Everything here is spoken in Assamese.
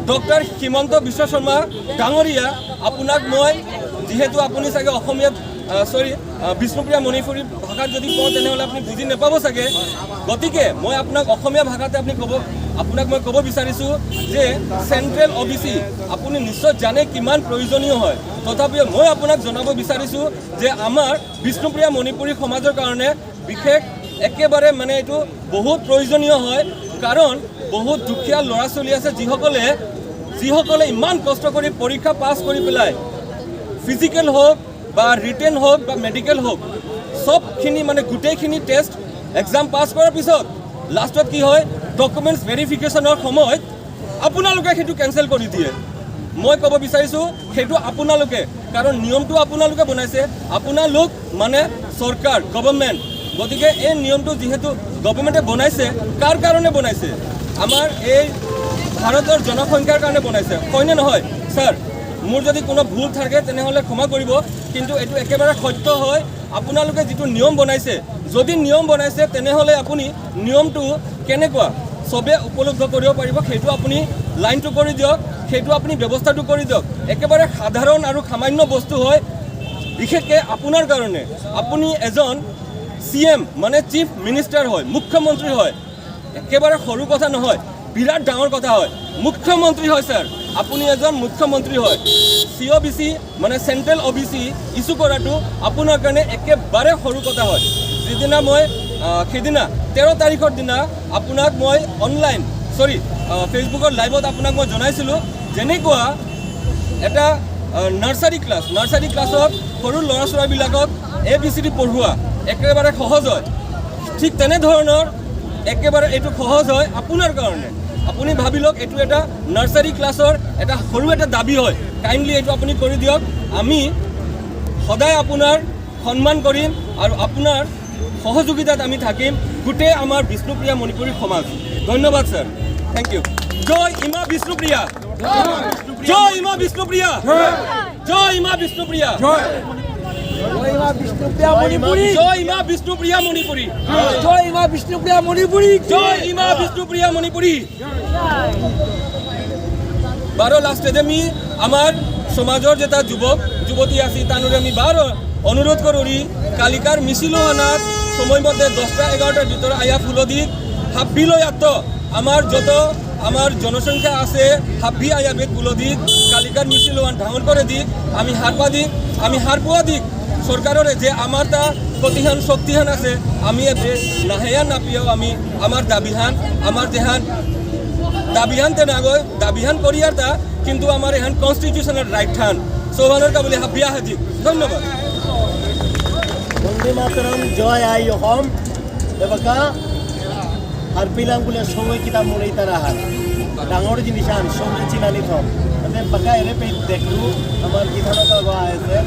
ডক্টৰ হিমন্ত বিশ্ব শৰ্মা ডাঙৰীয়া, আপোনাক মই যিহেতু আপুনি চাগে অসমীয়াত, চৰি, বিষ্ণুপ্ৰিয়া মণিপুৰী ভাষাত যদি কওঁ, তেনেহ'লে আপুনি বুজি নাপাব চাগে। গতিকে মই আপোনাক অসমীয়া ভাষাতে আপুনি ক'ব আপোনাক মই ক'ব বিচাৰিছোঁ যে চেণ্ট্ৰেল অ' বি চি আপুনি নিশ্চয় জানে কিমান প্ৰয়োজনীয় হয়। তথাপিও মই আপোনাক জনাব বিচাৰিছোঁ যে আমাৰ বিষ্ণুপ্ৰিয়া মণিপুৰী সমাজৰ কাৰণে বিশেষ একেবাৰে মানে এইটো বহুত প্ৰয়োজনীয় হয়, কাৰণ বহুত দুখীয়া ল'ৰা ছোৱালী আছে, যিসকলে ইমান কষ্ট কৰি পৰীক্ষা পাছ কৰি পেলাই ফিজিকেল হওক বা ৰিটেন হওক বা মেডিকেল হওক, চবখিনি মানে গোটেইখিনি টেষ্ট এক্সাম পাছ কৰাৰ পিছত লাষ্টত কি হয়? ডকুমেণ্টছ ভেৰিফিকেশ্যনৰ সময়ত আপোনালোকে সেইটো কেঞ্চেল কৰি দিয়ে। মই ক'ব বিচাৰিছোঁ, সেইটো আপোনালোকে, কাৰণ নিয়মটো আপোনালোকে বনাইছে। আপোনালোক মানে চৰকাৰ, গভৰ্ণমেণ্ট। গতিকে এই নিয়মটো যিহেতু গভৰ্ণমেণ্টে বনাইছে, কাৰ কাৰণে বনাইছে? আমাৰ এই ভাৰতৰ জনসংখ্যাৰ কাৰণে বনাইছে, হয়নে নহয় ছাৰ? মোৰ যদি কোনো ভুল থাকে, তেনেহ'লে ক্ষমা কৰিব, কিন্তু এইটো একেবাৰে সত্য হয়। আপোনালোকে যিটো নিয়ম বনাইছে, যদি নিয়ম বনাইছে, তেনেহ'লে আপুনি নিয়মটো কেনেকুৱা চবে উপলব্ধ কৰিব পাৰিব, সেইটো আপুনি লাইনটো কৰি দিয়ক, সেইটো আপুনি ব্যৱস্থাটো কৰি দিয়ক। একেবাৰে সাধাৰণ আৰু সামান্য বস্তু হয়, বিশেষকৈ আপোনাৰ কাৰণে। আপুনি এজন চি এম, মানে চিফ মিনিষ্টাৰ হয়, মুখ্যমন্ত্ৰী হয়। একেবাৰে সৰু কথা নহয়, বিৰাট ডাঙৰ কথা হয়। মুখ্যমন্ত্ৰী হয় ছাৰ, আপুনি এজন মুখ্যমন্ত্ৰী হয়। চি অ' বি চি মানে চেণ্ট্ৰেল অ' বি চি ইছ্যু কৰাটো আপোনাৰ কাৰণে একেবাৰে সৰু কথা হয়। যিদিনা মই সেইদিনা 13 তাৰিখৰ দিনা আপোনাক মই অনলাইন, চৰি, ফেচবুকৰ লাইভত আপোনাক মই জনাইছিলোঁ, যেনেকুৱা এটা নাৰ্চাৰী ক্লাছত সৰু ল'ৰা ছোৱালীবিলাকক এ বি চি ডি পঢ়োৱা একেবাৰে সহজ হয়, ঠিক তেনেধৰণৰ একেবাৰে এইটো সহজ হয় আপোনাৰ কাৰণে। আপুনি ভাবি লওক, এইটো এটা নাৰ্চাৰী ক্লাছৰ এটা সৰু এটা দাবী হয়। কাইণ্ডলি এইটো আপুনি কৰি দিয়ক। আমি সদায় আপোনাৰ সন্মান কৰিম আৰু আপোনাৰ সহযোগিতাত আমি থাকিম, গোটেই আমাৰ বিষ্ণুপ্ৰিয়া মণিপুৰী সমাজ। ধন্যবাদ ছাৰ, thank U. জয় ইমা বিষ্ণুপ্ৰিয়া, জয় ইমা বিষ্ণুপ্ৰিয়া, জয় ইমা বিষ্ণুপ্ৰিয়া। জয় মা বিষ্ণুপ্ৰিয়া মণিপুৰী। জয় ইমা বিষ্ণুপ্ৰিয়া মণিপুৰী। জয় মা বিষ্ণুপ্ৰিয়া মণিপুৰী। জয় ইমা বিষ্ণুপ্ৰিয়া মণিপুৰী। বাৰো লাষ্টে আমি আমাৰ সমাজৰ যেটা যুৱক যুৱতী আছে, তানোৰে আমি বাৰো অনুৰোধ কৰি, কালিকাৰ মিছিলো আনাত সময়মতে 10টা 11টাৰ ভিতৰত আয়া ফুলদিক হাব্বি লৈ আত্ম আমাৰ যত আমাৰ জনসংখ্যা আছে, হাব্বি আয়া বেদ ফুলদিক কালিকাৰ মিছিল ডাঙৰ কৰে দিক। আমি হাৰ পা দিক, আমি হাৰ পোৱা দিক সরকারের যে আমার তা গতিহান শক্তিহান আছে। আমি এবে নাহেয়া নাপিয়াও আমি আমার দাবিহান, আমার দেহান দাবিহান তে নাগয় দাবিহান করিয়ার তা, কিন্তু আমার এহান কনস্টিটিউশনাল রাইট হান সোহানের কাবুলি হাবিয়া হাজি। ধন্যবাদ। বন্দে মাতরম, জয় I অসম। এবাকা হারপিলাং বলে সঙ্গে কিতাব মনে তারা হার ডাঙৰ জিনিস আন সঙ্গে চিনানি থম মানে বাকা এৰে পে দেখলো আমাৰ কিথানত আছে।